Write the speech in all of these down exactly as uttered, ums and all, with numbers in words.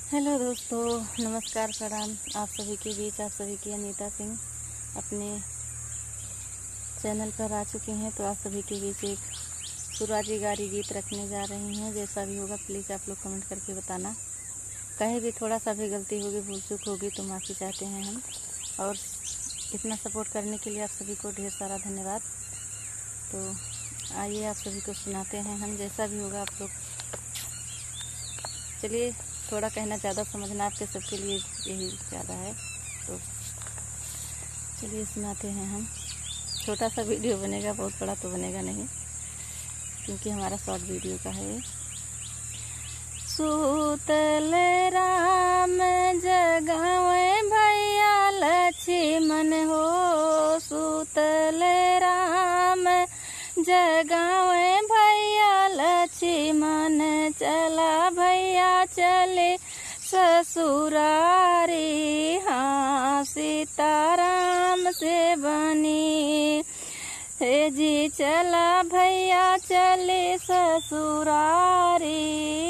हेलो दोस्तों, नमस्कार, प्रणाम। आप सभी के बीच, आप सभी की अनीता सिंह अपने चैनल पर आ चुकी हैं। तो आप सभी के बीच एक सुराजी गारी गीत रखने जा रही हूँ। जैसा भी होगा, प्लीज आप लोग कमेंट करके बताना। कहीं भी थोड़ा सा भी गलती होगी, भूल चूक होगी, तो माफ़ी चाहते हैं हम। और इतना सपोर्ट करने के लिए आप सभी को ढेर सारा धन्यवाद। तो आइए, आप सभी को सुनाते हैं हम, जैसा भी होगा आप लोग। चलिए, थोड़ा कहना ज़्यादा समझना आपके सबके लिए यही ज़्यादा है। तो चलिए, सुनाते हैं हम। छोटा सा वीडियो बनेगा, बहुत बड़ा तो बनेगा नहीं, क्योंकि हमारा शॉर्ट वीडियो का है ये। सूतल राम जगावे भैया लक्ष्मण हो, सूतल राम जगावे भैया लक्ष्मण, चला भैया चले ससुरारी, हाँ सीताराम से बनी। हे जी चला भैया चले ससुरारी,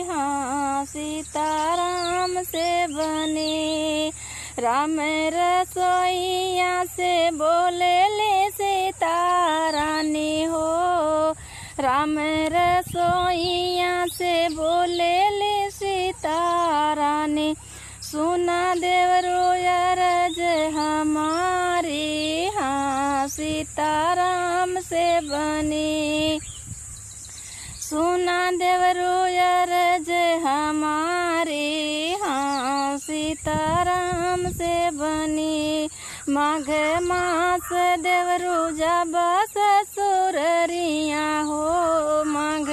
हाँ सीताराम से बनी। राम रसोइया से बोले ले सीता रानी हो, राम रसोइया से बोले ले सीता रानी, सुना देवरू अरज हमारी, हाँ सीताराम से बनी। सुना देवरू अरज हमारी, हाँ सीताराम से बनी। माघ मास देवरू जाबा ससुररिया हो, माघ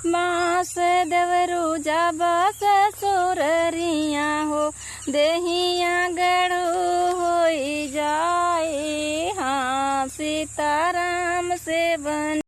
मास देवरू जाबा ससुररिया हो, देहिया गढ़ू होई जाई, हाँ सीताराम से बनी।